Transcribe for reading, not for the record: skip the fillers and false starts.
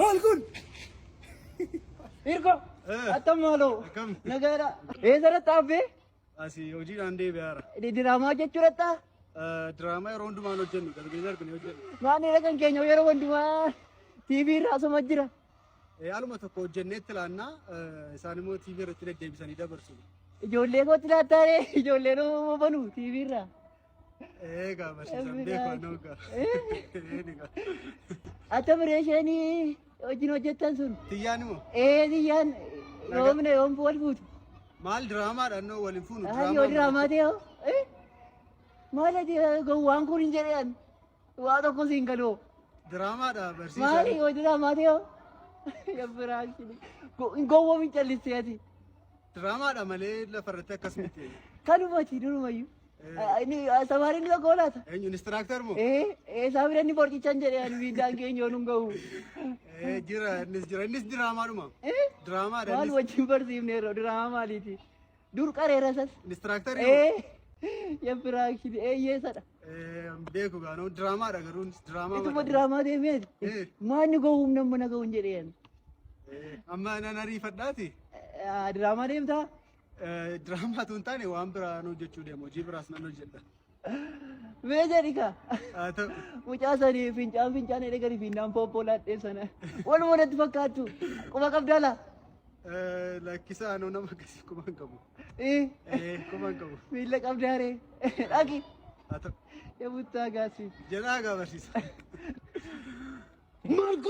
Maal kun? Hirko! Attam maaloo? Akkam? Nagaadha. Eessa dhaabbee? Asii hojiidhaan deebi'aara. Diraamaa hojjechuu dhaqxaa? Diraamaa yeroo hundumaan hojjennu darbee darbinee hojjennu. Maanidha kan keenya yeroo hundumaa TV irraa asuma jira. Haaluma tokko hojjenneetti laannaa isaan immoo TV irratti deddeebisanii dabarsu. Ijoollee kootti laattaaree ijoolleen immoo banu TV irraa. Egaa barsiisan beeku annoo egaa. Egaa. Atta biree isheen wajjin hojjettan sun. Tiyyaan immoo Ee tiyyaan yoomna yoom wal fuutu. Maal diraamaadha annoo waliin fuunu. Haa yoo diraamaa ta'e hoo? Maal ati gowwaan kun hin jedhan waa tokko siin galoo. Diraamaadha barsiisan. Maali yoo diraamaa ta'e hoo? Yabbiraa hin gowwoomin callistee ati. Diraamaadha malee lafarratti akkas miti. Kanumati durumayyuu. Inni samaariin tokko laata? Eenyu inistiraaktar moo? Ee isaa bira inni borcichan jedhee ani miidhaan keenya yoo nun gahu. Jira innis jira innis diraamaadhuma. Diraamaadha Maal innis. wajjin barsiifne yeroo diraamaa maaliiti? Dur qareera sas. Inistiraaktarii moo? Ee yabbiraa eeyyeessadha. Beeku gaanoo diraamaadha garuu innis diraamaa Ituma maqaa. diraamaa deemeeti. Maanni gowwum nama na ga'uun jedhee ani. Amma nan ariifadhaati. Diraamaa deemtaa? Diraamaa tun taane waan biraa nan hojjechuu deema hojii biraas nan hojjedha. Mee jedhi kaa. Haa ta'u. Mucaa sanii fincaan fincaan jedhee gadi finnaan pooppoo laadhee sana. Waluma natti fakkaattu. Quba qabdaa laa? Lakkisaa anoo nama akkasii quba hin qabu. Quba hin qabu. Miila qabdaa ree? Dhaqi. Haa ta'u. Yabuttaa gaasii. Jedhaa gaa barsiisa. Maal kun?